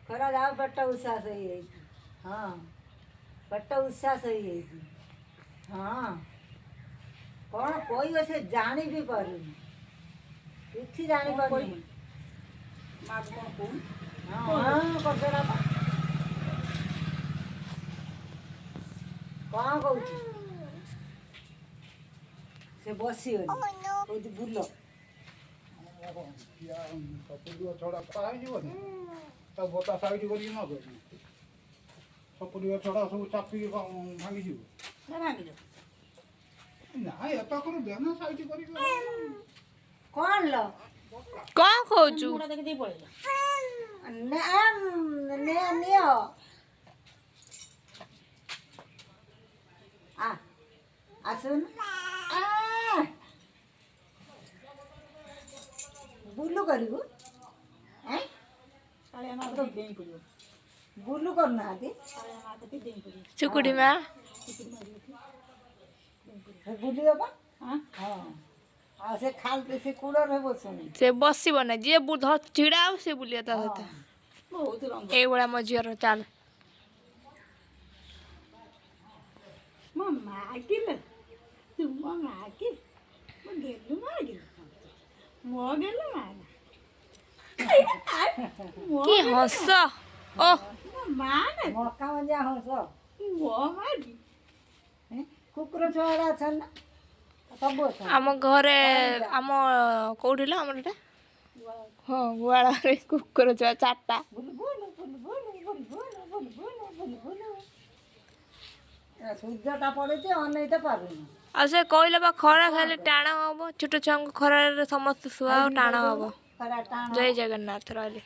ଖରା ଯାଉ ପେଟ ଉଶ୍ୱାସ ହେଇଯାଇଛି। ହଁ, ପେଟ ଉଶ୍ୱାସ ହେଇଯାଇଛି। ହଁ, କ'ଣ କହିବ ସେ ଜାଣି ବି ପାରୁନି, କିଛି ଜାଣିପାରୁନି। ମାକୁ କ'ଣ କହୁନୁ? ହଁ ହଁ, କରିଦେଲା ପା। କ'ଣ କହୁଛି ସେ? ବସିବନି, କହୁଛି ବୁଲ। ସପୁରୀ ଗଛଗୁଡ଼ା ହେଇଯିବନି, ତା ବତା ସାଇଡ଼ କରିକି ନ ଦେବି, ସପୁରୀ ଗଛଗୁଡ଼ା ସବୁ ଚାପିକି ଭାଙ୍ଗିଯିବ। ନା, ଭାଙ୍ଗିଯିବ। ନା, ଏପାଖରୁ ଦେ ନା ସାଇଡ଼ କରିକି। କ'ଣ ଲୋ? କଣ କହୁଛୁ? ମୁହଁଟା ଦେଖି ଦେଇ ପଳେଇଲା। ନେ ନେ, ନିଅ, ଆ ଆସୁନ, ଆ ବୁଲୁ କରିବୁ ଏଁ? କାଳିଆ ମା କତିକି ଡେଇଁ ପଡ଼ିବ। ବୁଲୁ କରୁନାହାନ୍ତି। କାଳିଆ ମା କତିକି ଡେଇଁ ପଡ଼ିବ। ଚୁକୁଡ଼ି ମା। ଚିକୁଡ଼ି ମାରିବ। ସେ ବୁଲିବ ପା। ହଁ। ହଁ, ଆଉ ସେ ଖାଲି ସେ କୂଳରେ ବସୁନି। ସେ ବସିବ ନା, ଯିଏ ଛିଡ଼ା ହବ ସେ ବୁଲିବ ତା ସହିତ। ବହୁତ ରଙ୍ଗ। ଏଇଭଳିଆ ମୋ ଝିଅର ଚାଲ। ମୋ ମା କିଲୋ, ତୁ ମୋ ମା କି, ମୋ ଗେଲୁ ମା କିଲୋ, ମୋ ଗେଲୁ ମା ମୋ। କି ହସ ଓ! ମୋ ମା ନା। ମକା ମଞ୍ଜା ହସ। ମୋ ମା କି। ଏଁ? କୁକୁର ଛୁଆଗୁଡ଼ା ଅଛନ୍ତି ନା, ସବୁ ଅଛନ୍ତି। ଆମ ଘରେ, ଆମ କୋଉଠି ହେଲା ଆମର ଏଟା? ହଁ, ଗୁହାଳରେ କୁକୁର ଛୁଆ ଚାରିଟା। ବୁଲୁ ବୁଲୁ ବୁଲୁ ବୁଲୁ ବୁଲୁ ବୁଲୁ ବୁଲୁ ବୁଲୁ ବୁଲୁ ବୁଲୁ। ଏ ସୂର୍ଯ୍ୟଟା ପଡୁଛି, ଅନେଇ ତ ପାରୁନି। ଆଉ ସେ କହିଲେ ବା ଖରା ଖାଲି ଟାଣ ହବ, ଛୋଟ ଛୁଆଙ୍କୁ ଖରାରେ ସମସ୍ତେ ଶୁଆ ଆଉ ଟାଣ ହବ। ଖରା ଟାଣ। ଜୟ ଜଗନ୍ନାଥ, ରହିଲି।